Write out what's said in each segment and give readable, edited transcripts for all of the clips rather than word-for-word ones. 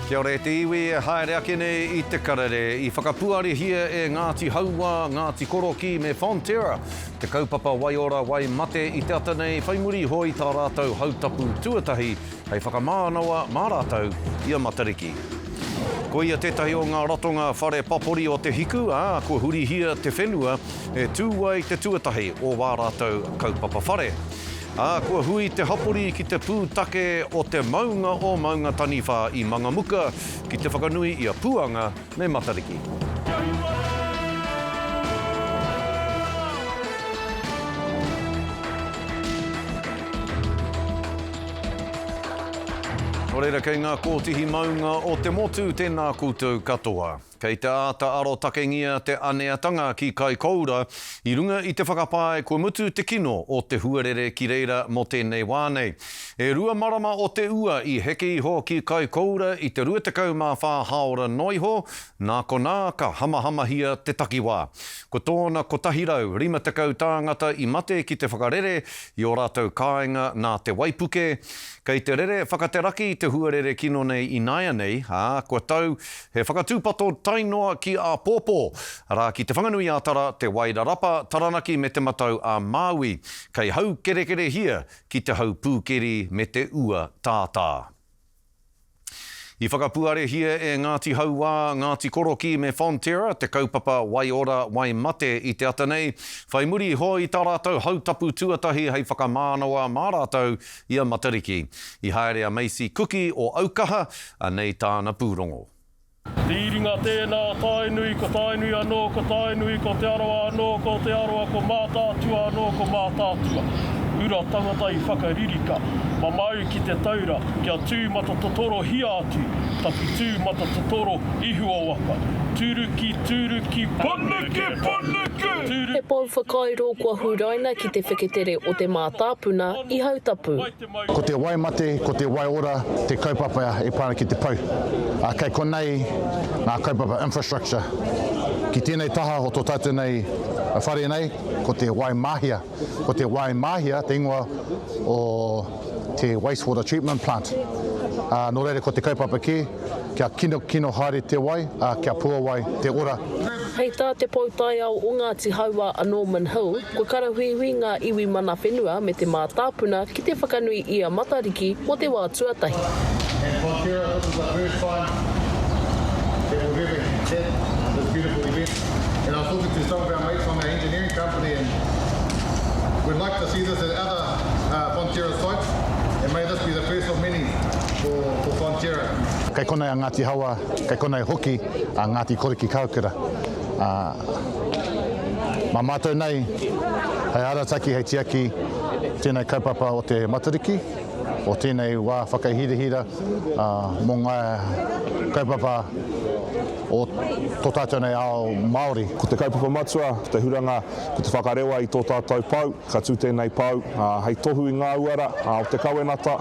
Kia ora e te iwi e haere ake nei i te karere. I whakapuarehia e Ngāti Hauā, Ngāti Korokī me Fonterra te kaupapa waiora wai mate i te ata nei whai muri iho i tā rātou hautapu tuatahi hei whakamānawa mā rātou i a Matariki. Ko ia tētahi o ngā ratonga whare papori o Te Hiku, ā, kua hurihia te whenua e tū ai te tuatahi o wā rātou kaupapa whare. Ā, kua hui te hapori ki te pūtake o te maunga o Maungataniwha i Mangamuka ki te whakanui i a Puanga me Matariki. Nō reira, kei ngā kōtihi maunga o te motu, tēnā koutou katoa. Kei te āta arotakengia te aneatanga ki Kaikoura i runga i te whakapae kua mutu te kino o te huarere ki reira mō tēnei wā nei. E rua marama o te ua i heke iho ki Kaikoura i te 24 hāora noa iho, nā konā ka hamahamahia te takiwā. Ko tōna 150 tāngata i mate ki te whakarere i ō rātou kāinga nā te waipuke. Kei te rere whakateraki te huarere kino nei ināianei, ā, kua tau he whakatūpato tae noa ki āpōpō, arā, ki Te Whanganui-ā-Tara, Te Wairarapa, Taranaki me Te Matau-a-Māui, kei haukerekerehia ki te hau pūkeri me te ua tātā. I whakapuarehia e Ngāti Hauā, Ngāti Korokī me Fonterra te kaupapa Wai Ora, Wai Mate i te ata nei, whai muri iho i tā rātou hautapu tuatahi hei whakamānawa mā rātou i a Matariki. I haere a Macy Kuki o Aukaha, anei tāna pūrongo. Te iringa tēnā o Tainui, ko Tainui anō, ko Tainui, ko Te Arawa anō, ko Te Arawa, ko Mātaatua anō, ko Mātaatua. Ura tangata i whakaririka, mamau ki te taura, kia tū matatotorohia atu, taku tū matatotoro ihu o waka. Turuki, turuki, paneke, paneke! He pou whakairo kua huraina ki te wheketere o te mātāpuna i Hautapu. Ko te wai mate, ko te wai ora te kaupapa e pā ana ki te pou. Ā, kei konei ngā kaupapa infrastructure. Ki tēnei taha o tō tātou nei whare nei, ko te wai māhia. Ko te wai māhia te ingoa o te wastewater treatment plant. Ā, nō reira ko te kaupapa kē, kia kinokino haere te wai, ā, kia puawai te ora. Hei tā te pou taiao o Ngāti Hauā a Norman Hill, kua karahuihui ngā iwi mana whenua me te mātāpuna ki te whakanui i a Matariki mō te wā tuatahi. And Fonterra, this is the first time that we've ever had this beautiful event and I was talking to some of our mates from our engineering company and we'd like to see this at other Fonterra sites and may this be the first of many for for Fonterra. Kei konei a Ngāti Haua, kei konei hoki a Ngāti Koriki Kahukura. Ā, mā mātou nei hei arataki, hei tiaki tēnei kaupapa o te Matariki, o tēnei wā whakahirahira mō ngā kaupapa o tō tātou nei ao Māori. Ko te kaupapa matua, ko te huranga, ko te whakarewa i tō tātou pou, ka tū tēnei pou hei tohu i ngā uara o te kawenata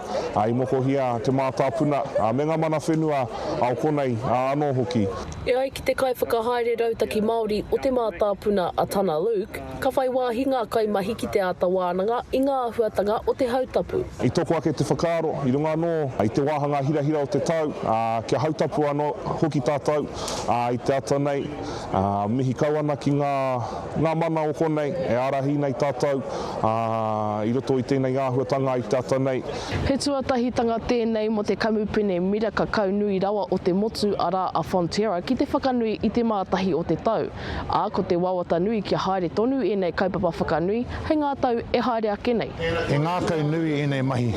i mokohia te mātāpuna me ngā mana whenua o konei anō hoki. E ai ki te Kaiwhakahaere Rautaki Māori o Te Mātāpuna a Tana Luke, ka whai wāhi ngā kaimahi ki te āta wānanga i ngā āhuatanga o te hautapu. I toko ake te whakaaro, i runga anō i te wāhanga hirahira o te tau, kia hautapu anō hoki tātou i te ata nei. Mihi kau ana ki ngā ngā mana o konei e ārahi nei tātou i roto i tēnei āhuatanga i te ata nei. He tuatahitanga tēnei mō te kamupene miraka kau nui rawa o te motu arā a Fonterra ki te whakanui i te mātahi o te tau, ā, ko te wawata nui kia haere tonu ēnei kaupapa whakanui hei ngā tau e haere ake nei. He ngākau nui ēnei mahi,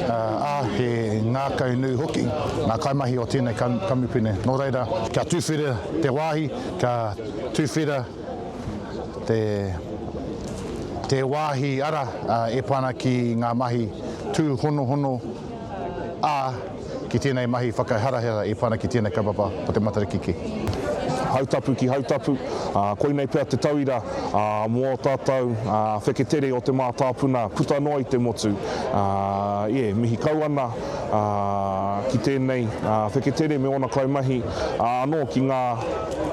ā, he ngākau nui hoki ngā kaimahi o tēnei kamupene. Nō reira, kia tuwhera te wāhi, kia tuwhera te te wāhi ara e pā ana ki ngā mahi tūhonohono, ā, ki tēnei mahi whakaharahara e pā ana ki tēnei kaupapa o te Matariki ki. Hautapu ki Hautapu, ā, koinei pea te tauira mō ō tātou wheketere o te mātāpuna puta noa i te motu. Ā, yeah, mihi kau ana ki tēnei wheketere me ōna kaimahi, ā, anō ki ngā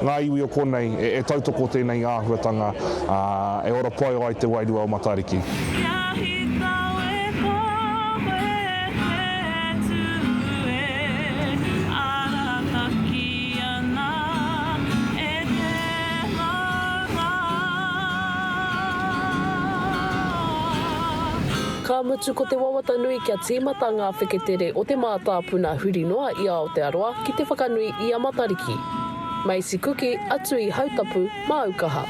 ngā iwi o konei e tautoko tēnei āhuatanga, ā, e ora pai ai te wairua o Matariki. Kia hikau e koe te tū e ara. Ka mutu ko te wawata nui kia tīmata ngā wheketere o te mātāpuna huri noa i Aotearoa ki te whakanui i a Matariki. Macy Kuki, atu i Hautapu, māu kaha.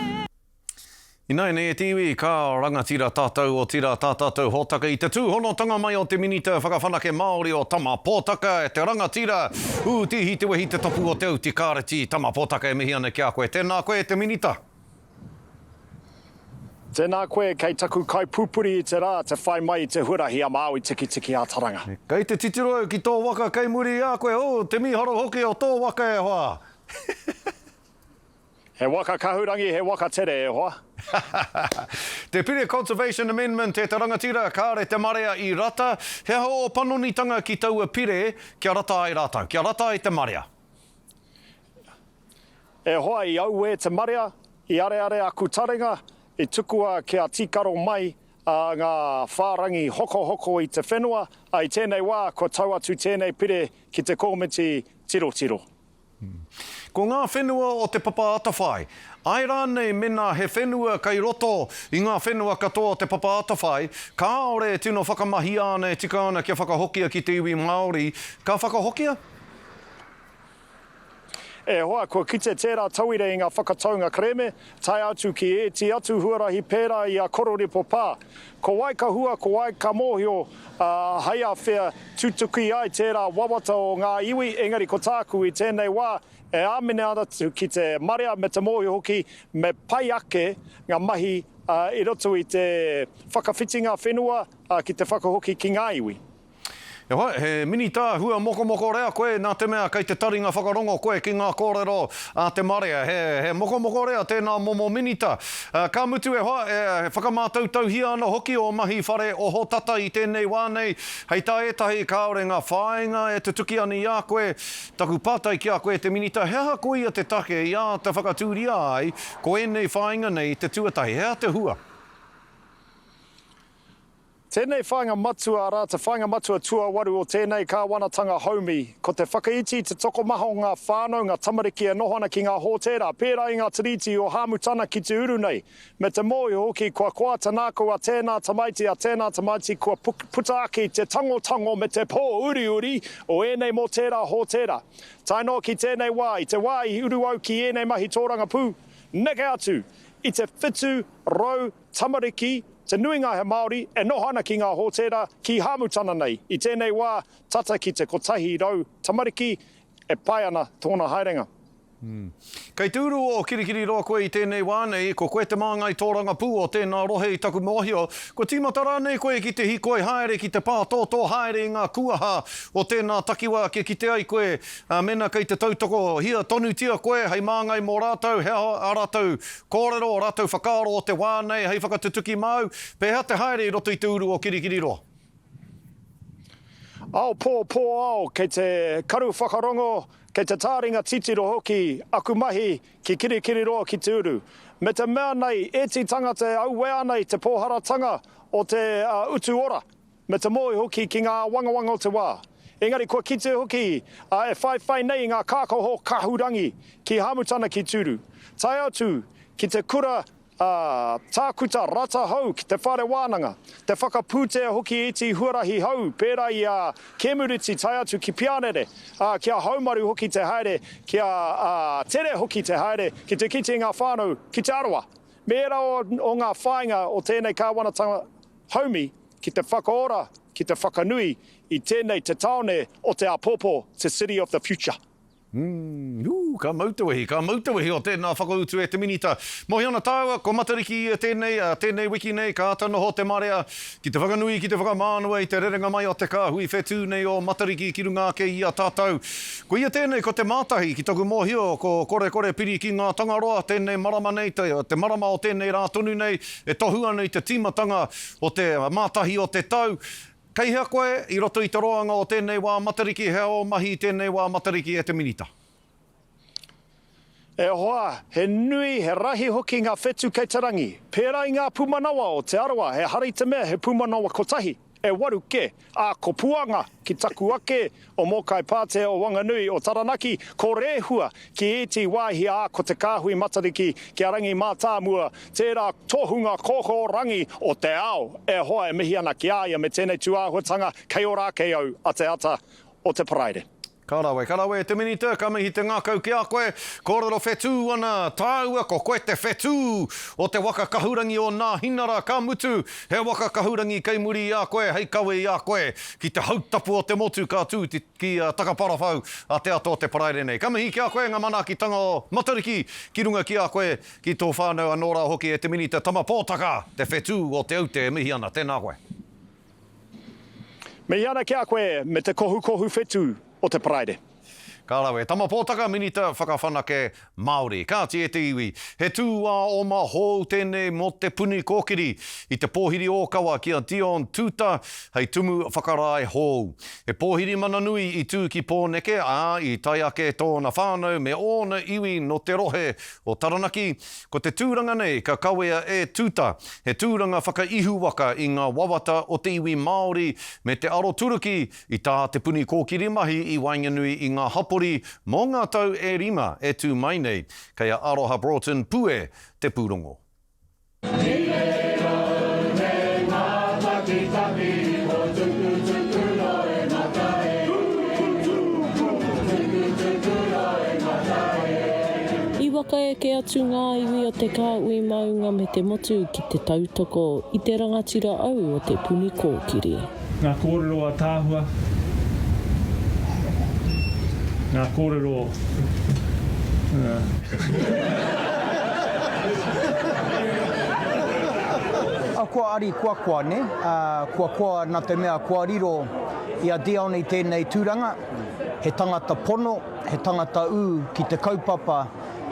Ināianei e te iwi, ka rangatira tātou, otirā tā tātou hōtaka i te tūhonotanga mai o te Minita Whakawhanake Māori o Tama Pōtaka, e te rangatira, ū tīhi te wehi te tapu o te auti kāreti, Tama Pōtaka e mihi ana ki a koe. Tēnā koe e te Minita. Tēnā koe, kei taku kaipupuri i te rā te whai mai i te huarahi a Māui Tikitiki a Taranga. Kei te titiro au ki tō waka kei muri i a koe, oh, te mīharo hoki o tō waka e hoa! He waka kahurangi, he waka tere e hoa. Te Pire Conservation Amendment e te rangatira, kāre te marea i rata. He aha ō panonitanga ki taua pire kia rata ai rātou, kia rata ai te marea? E hoa, i auē te marea, i areare aku taringa, i tukua kia tīkaro mai ngā whārangi hokohoko i te whenua, ā, i tēnei wā kua tau atu tēnei pire ki te kōmiti tirotiro. Ko ngā whenua o Te Papa Atawhai, āe rānei mēnā he whenua kei roto i ngā whenua katoa o Te Papa Atawhai, kāore e tino whakamahia ana e tika ana kia whakahokia ki te iwi Māori, ka whakahokia? E hoa, kua kite tērā tauira i ngā whakataunga kerēme, tae atu ki ēti atu huarahi pērā i a Kororipo Pā. Ko wai ka hua, ko wai ka mōhio, ā, hei āwhea tutuki ai tērā wawata o ngā iwi, engari ko tāku i tēnei wā, e āmine ana ki te marea me te mōhio hoki me pai ake ngā mahi i roto i te whakawhitinga whenua ki te whakahoki ki ngā iwi. E hoa, he minita hua mokomoko rea koe nā te mea kei te taringa whakarongo koe ki ngā kōrero a te marea. He, he mokomoko rea tēnā momo minita. Ka mutu e hoa, e whakamātautauhia ana hoki ō mahi whare ohotata i tēnei wā nei. Hei tā ētahi kāore ngā whāinga e tutuki ana i a koe. Taku pātai ki a koe e te minita, he aha koia te take i āta whakatūria ai ko ēnei whāinga nei te tuatahi? He aha te hua? Tēnei whāinga matua, arā, te whāinga matua tuawaru o tēnei kāwanatanga haumi, ko te whakaiti i te tokomaha o ngā whānau, ngā tamariki e noho ana ki ngā hōtēra, pērā i ngā tiriti o Hāmutana ki te uru nei, me te mōhio hoki kua koa te nākau a tēnā tamaiti, a tēnā tamaiti kua puta ake i te tangotango me te pōuriuri o ēnei mō tērā hōtēra. Tae noa ki tēnei wā, i te wā i uru au ki ēnei mahi tōrangapū, neke atu i te 700 tamariki, te nuinga he Māori, e noho ana ki ngā hōtēra, ki Hāmutana nei. I tēnei wā, tata ki te 100 tamariki e pai ana tōna haerenga. Kei te uru o Kirikiriroa koe i tēnei wā nei, ko koe te māngai tōrangapū o tēnā rohe i taku mōhio. Kua tīmata rānei koe ki te hikoi haere, ki te pātōtō haere i ngā kuaha o tēnā takiwā kia kite ai koe, ā, mēnā kei te tautokohia tonutia koe hei māngai mō rātou, he aha ā rātou Kōrero ō rātou whakaaro o te wā nei hei whakatutuki māu, pēhea te haere i roto i te uru o Kirikiriroa? Ao pō, pō ao, kei te karu whakarongo, kei te tāringa titiro hoki aku mahi ki Kirikiriroa ki te uru. Me te mea nei, ēti tangata e auē ana i te pōharatanga o te utu ora. Me te mōhio hoki ki ngā āwangawanga o te wā. Engari kua kite hoki a e whaiwhai nei i ngā kākaho kahurangi ki Hāmutana ki Tūru. Tae atu ki te kura a Tākuta Rata Hou ki te whare wānanga, te whakapūtea hoki iti huarahi hou pērā i a Kēmuriti tae atu ki Pianere, ā, kia haumaru hoki te haere, kia tere hoki te haere ki te kite i ngā whānau ki Te Arawa. Me ērā o ngā whāinga o tēnei kāwanatanga haumi ki te whakaora, ki te whakanui i tēnei te tāone o te āpōpō, te city of the future. Ū, ka mau te wehi, ka mau te wehi o tēnā whakautu e te Minita. Mohi ana tāua, ko Matariki ia tēnei, ā, tēnei wiki nei, ka āta noho te marea ki te whakanui, ki te whakamānawa i te rerenga mai o te kāhui whetū nei o Matariki ki runga ake i a tātou. Ko ia tēnei, ko te mātahi, ki taku mōhio, ko Korekore piri ki ngā Tangaroa, tēnei marama nei, te, te marama o tēnei rā tonu nei, e tohu ana i te tīmatanga o te mātahi o te tau. Kei hea koe i roto i te roanga o tēnei wā Matariki, he aha ō mahi i tēnei wā Matariki e te Minita? E hoa, he nui, he rahi hoki ngā whetū kei te rangi. Pērā i ngā pūmanawa o Te Arawa, ehara i te mea he pūmanawa kotahi. e waru ke, ā, ko Puanga ki taku ake o Mōkai Pātea o Wanganui o Taranaki, ko Rēhua ki ēti wāhi ā, ko Te Kāhui Matariki ki a Rangi Mātāmua, tērā tohunga kōkōrangi o te ao, e hoa e mihi ana ki a ia me tēnei tūāhuatanga kei Ōrākei au a te ata o te Paraire. Ka rawe, ka rawe e te Minita, ka mihi te ngākau ki a koe. Kōrero whetū ana tāua, ko koe te whetū o te waka kahurangi o Nāhinara, ka mutu, he waka kahurangi kei muri i a koe hei kawe i a koe ki te hautapu o te motu ka tū ki Takaparawhau a te ata o te Paraire nei. Ka mihi ki a koe ngā manaakitanga o Matariki ki runga ki a koe, ki tō whānau anō rā hoki e te Minita Tama Pōtaka, te whetū o Te Aute e mihi ana. Tēnā koe. Mihi ana ki a koe me te kohukohu whetū o te Paraire. Ka rawe. Tama Pōtaka, Minita Whakawhanake Māori. Kāti e te iwi, he tūāoma hou tēnei mō Te Puni Kōkiri i te pōhiri ōkawa ki a Dion Tuuta hei tumu whakarae hou. He pōhiri mana nui i tū ki Pōneke, ā, i tae ake tōna whānau me ōna iwi nō te rohe o Taranaki Ko te tūranga nei ka kawea e Tuta, he tūranga whakaihuwaka i ngā wawata o te iwi Māori me te aroturuki i tā Te Puni Kōkiri mahi i waenganui i ngā hapori mō ngā tau e rima e tū mai nei. Kei a Aroha Broughton Pue te pūrongo. I whakaeke atu ngā iwi o te kāhui maunga me te motu ki te tautoko i te rangatira au o Te Puni Kōkiri. Ngā kōrero ātaahua, ngā kōrero Kua ari, kua koa, nē? Kua koa nā te mea kua riro i a Dion i tēnei tūranga, he tangata pono, he tangata ū ki te kaupapa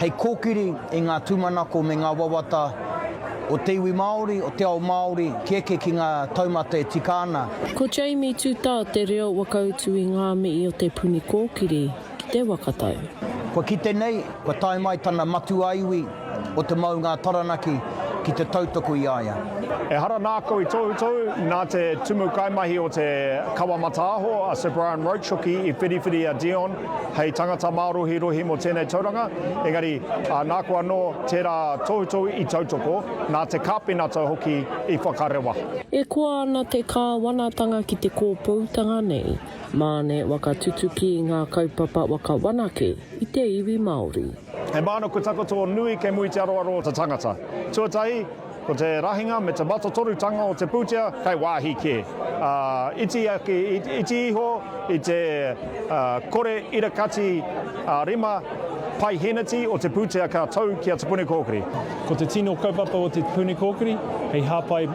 hei kōkiri i ngā tūmanako me ngā wawata o te iwi Māori, o te ao Māori, ki eke ki ngā taumata e tika ana. Ko Jamie Tuta te reo whakautu i ngā mihi o Te Puni Kōkiri ki te waka tau. Kua kite nei, kua tae mai tana matua-iwi o Te Maunga-a-Taranaki ki te tautoko i a ia. Ehara nāku i tohutohu, nā te tumu kaimahi o te Kawa Mataaho, a Sir Brian Roach hoki i whiriwhiri a Dion hei tangata mārohirohi mō tēnei tauranga, engari nāku anō tērā tohutohu i tautoko, nā te Kāpenata hoki i whakarewa. E koa ana te kāwanatanga ki te kōpoutanga nei, māne waka tutuki i ngā kaupapa waka wanake i te iwi Māori. He mānuku takoto nui kei muri te aroaro o te tangata. Tuatahi, ko te rahinga me te matotorutanga o te pūtea kei wāhi kē. Ā, iti ake, iti iho i te kore irakati ā-rima paiheneti o te pūtea ka tau ki a Te Puni Kōkiri. Ko te tino kaupapa o Te Puni Kōkiri hei hāpai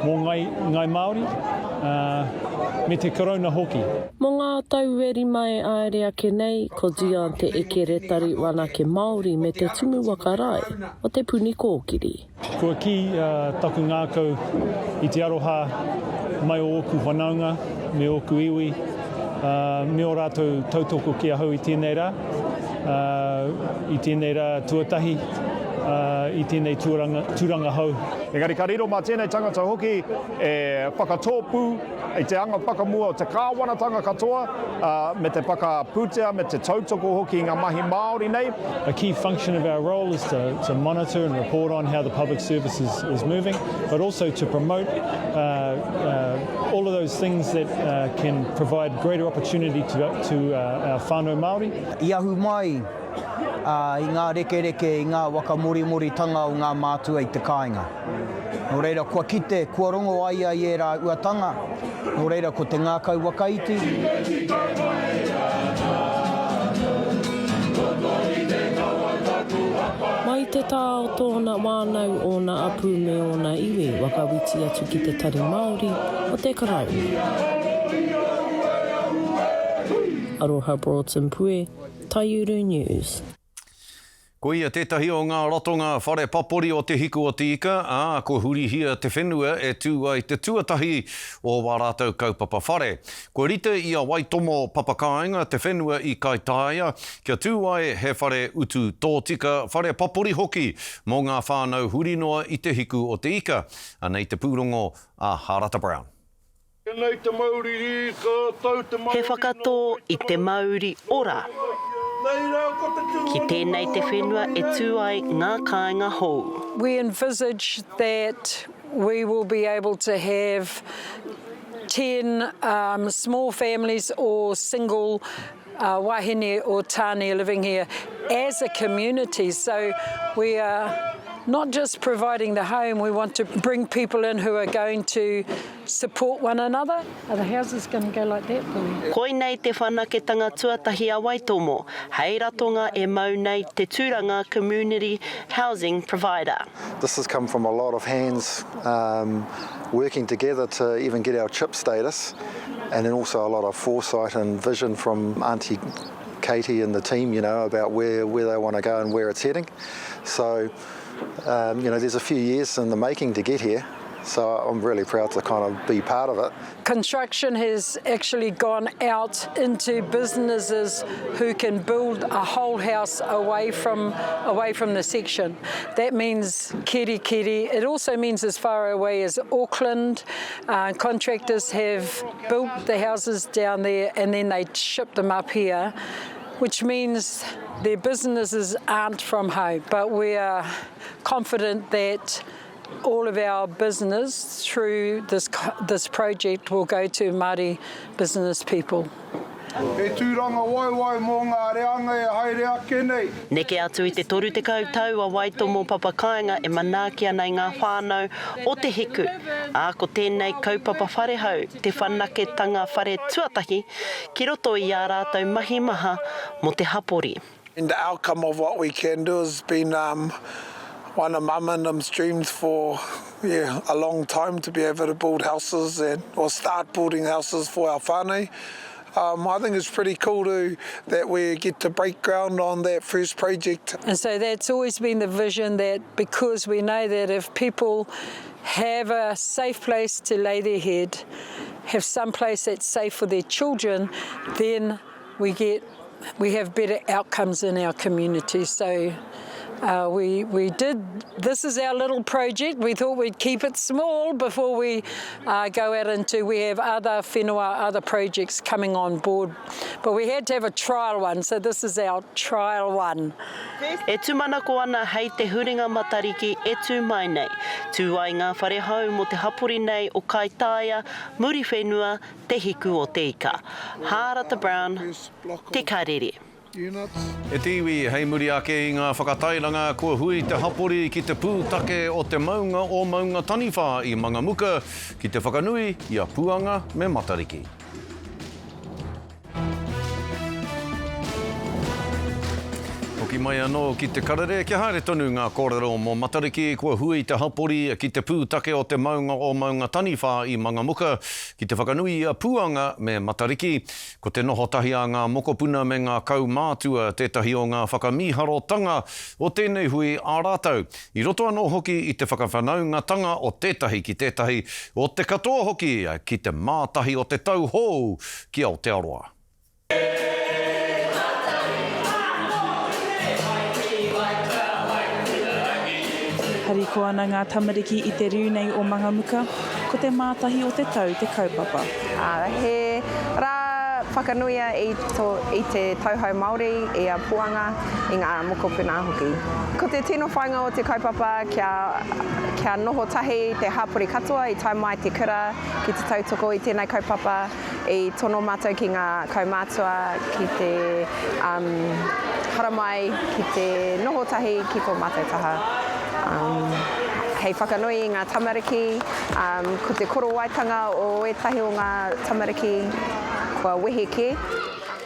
mō Ngāi Māori me te Karauna hoki. Mō ngā tau e rima e aere ake nei, ko Dion te Ekeretari Wanake Māori me te Tumu Waka Rae o Te Puni Kōkiri. Kua kī taku ngākau i te aroha mai o ōku whanaunga me ōku iwi, me ō rātou tautoko ki ahau i tēnei rā, i tēnei rā tuatahi, i tēnei tūranga hou. Engari ka riro mā tēnei tangata hoki e whakatōpū i te anga whakamua o te kāwanatanga katoa, ā, me te whakapūtea me te tautoko hoki i ngā mahi Māori nei. A key function of our role is to, to monitor and report on how the public service is, is moving, but also to promote uh, uh, all of those things that uh, can provide greater opportunity to, to uh, our whānau Māori. I ahu mai i ngā rekereke, i ngā waka morimoritanga o ngā mātua i te kāinga. Nō reira, kua kite, kua rongo a ia i ērā uatanga, nō reira ko te ngākau wakaiti. Mai te tā o tōna wānau, ōna apū me ōna iwi, whakawhiti atu ki te Tari Māori o te Karauna. Aroha Broughton Pue, Taiuru News. Ko ia tētahi o ngā ratonga whare papori o Te Hiku o Te Ika, ā, kua hurihia te whenua e tū ai te tuatahi o wā rātou kaupapa whare. Kua rite i a Waitomo papakāinga te whenua i Kaitāia kia tū ai he whare utu tōtika, whare papori hoki mō ngā whānau huri noa i Te Hiku o Te Ika. Anei te pūrongo a Hārata Brown. Tenei te mauri i ka tau te mauri He whakatō i te mauri ora. Ki tēnei te whenua e tū ai ngā kāinga hou. We envisage that we will be able to have 10 small families or single wahine or tāne living here as a community. So we are not just providing the home, we want to bring people in who are going to support one another. Are the houses going to go like that, Billy? Koinei te whanaketanga tuatahi a Waitomo hei ratonga e mau nei te tūranga Community Housing Provider. This has come from a lot of hands um, working together to even get our chip status and then also a lot of foresight and vision from Auntie Katie and the team, you know, about where, where they want to go and where it's heading. So, um, you know, there's a few years in the making to get here. So I'm really proud to kind of be part of it. Construction has actually gone out into businesses who can build a whole house away from, away from the section. That means Kerikeri. It also means as far away as Auckland. Uh, contractors have built the houses down there and then they ship them up here, which means their businesses aren't from home. But we are confident that all of our business through this, this project will go to Māori business people. He tūranga waiwai mō ngā reanga e haere ake nei. Neke atu i te 30 tau a Waitomo Papakāinga e manaaki ana i ngā whānau o Te Hiku, ā, ko tēnei kaupapa whare hou te whanaketanga whare tuatahi ki roto i ā rātou mahi maha mō te hapori. And the outcome of what we can do has been um, one of Mum and them's dreams for yeah, a long time to be able to build houses and or start building houses for our whānau. Um, I think it's pretty cool to, that we get to break ground on that first project. And so that's always been the vision that because we know that if people have a safe place to lay their head, have some place that's safe for their children, then we get we have better outcomes in our community. So uh, we, we did, this is our little project. We thought we'd keep it small before we uh, go out into, we have other whenua, other projects coming on board. But we had to have a trial one, so this is our trial one. E tūmanako ana hei te huringa Matariki e tū mai nei. Tū ai ngā whare hou mō te hapori nei o Kaitaia, Muriwhenua, Te Hiku o Te Ika. Hārata Brown, Te Karere. E te iwi, hei muri ake i ngā whakatairanga kua hui te hapori ki te pūtake o te maunga o Maungataniwha i Mangamuka ki te whakanui i a Puanga me Matariki. Hoki mai anō ki te karere, kia haere tonu ngā kōrero mō Matariki, kua hui te hapori ki te pūtake o te maunga o Maungataniwha i Mangamuka ki te whakanui i a Puanga me Matariki. Ko te noho tahi a ngā mokopuna me ngā kaumātua tētahi o ngā whakamīharotanga o tēnei hui a rātou. I roto anō hoki i te whakawhanaungatanga o tētahi ki tētahi, o te katoa hoki ki te mātahi o te tau hou ki Aotearoa. Harikoa ana ngā tamariki i te riu nei o Mangamuka, ko te mātahi o te tau te kaupapa. He rā whakanuia i te tauhou Māori, i a Puanga, i ngā mokopuna hoki. Ko te tino whāinga o te kaupapa kia, kia noho tahi te hapori katoa i tae mai te kura ki te tautoko i tēnei kaupapa, i tono mātou ki ngā kaumātua ki te um, haramai, ki te noho tahi ki tō mātou taha. Um, hei whakanui i ngā tamariki, um, ko te korowaitanga o ētahi o ngā tamariki kua wehe kē.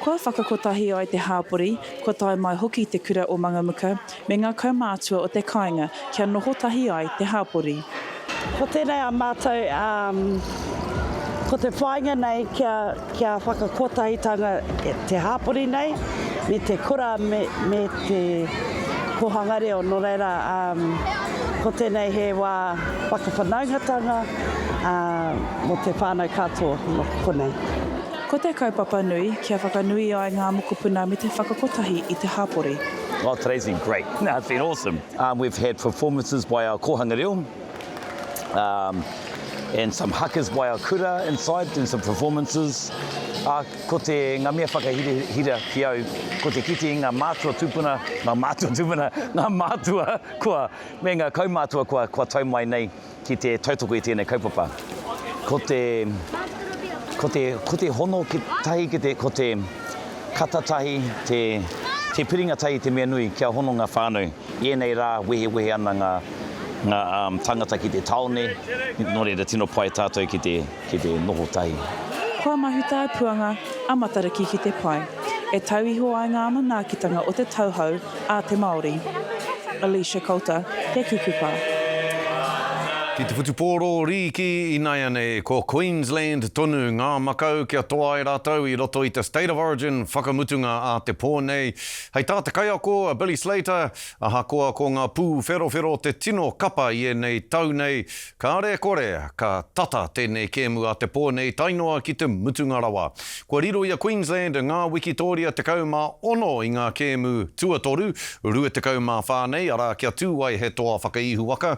Kua whakakotahi ai te hāpori, Kua tae mai hoki te kura o Mangamuka me ngā kaumātua o te kāinga kia noho tahi ai te hāpori. Ko tēnei a mātou, ko te whāinga nei kia, kia whakakotahitanga te hāpori nei me te kura me, me te kōhanga reo. Nō reira, ko tēnei he wā whakawhanaungatanga mō te whānau katoa nō konei. Ko te kaupapa nui, kia whakanui ai ngā mokopuna me te whakakotahi i te hapori. Oh, today's been great. No, it's been awesome. Um, we've had performances by our kōhanga reo, um, and some hakas by our kura inside and some performances. Ā, ko te, ngā mea whakahirahira ki au, ko te kite i ngā mātua tūpuna, ngā mātua tūpuna, ngā mātua kua, me ngā kaumātua kua, kua tau mai nei ki te tautoko i tēnei kaupapa. Ko te, ko te, ko te hono ki tahi ki te, ko te kata tahi, te, te piringa tahi te mea nui kia hono ngā whānau. I ēnei rā wehewehe ana ngā, ngā um, tangata ki te tāone, nō reira tino pai tātou ki te, ki te noho tahi. Kua mahuta a Puanga, a Matariki ki te pae, e tau iho ai ngā manaakitanga o te tauhou a te Māori. Alicia Coulter, Te Kukupa. Ki te whutupōro rīki inaianei, ko Queensland tonu ngā makau kia toa ai rātou i roto i te State of Origin whakamutunga a te pō nei. Hei tā te kaiako a Billy Slater, ahakoa ko ngā pūwherowhero te tino kapa i ēnei tau nei, kāre e kore ka tata tēnei kēmu a te pō nei tae noa ki te mutunga rawa. Kua riro i a Queensland ngā wikitōria 16 i ngā kēmu tuatoru, 24 nei, arā kia tū ai he toa whakaihuwaka.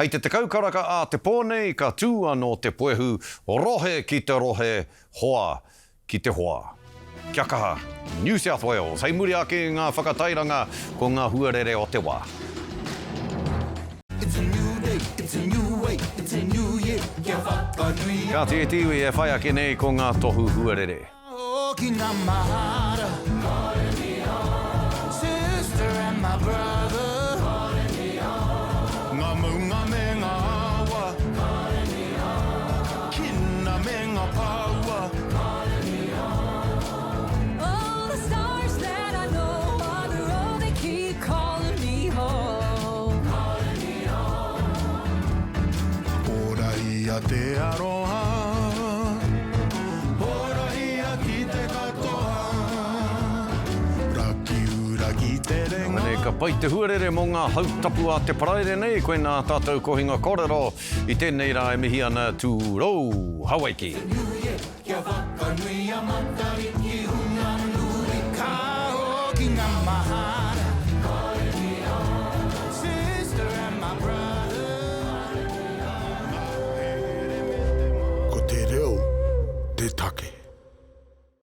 Hei te 10 karaka ā te pō nei ka tū anō te puehu rohe ki te rohe, hoa ki te hoa. Kia kaha, New South Wales! Hei muri ake i ngā whakatairanga ko ngā huarere o te wā. Kāti e te iwi e whai ake nei ko ngā tohu huarere. Horahia te aroha, horahia ki te katoa, Rakiura ki te renga. Nā ka pai te huarere mō ngā hautapu a te paraire nei, koinā tātou kohinga kōrero i tēnei rā e mihi ana Tūrou Hawaiki. Kia whakanuia Matariki.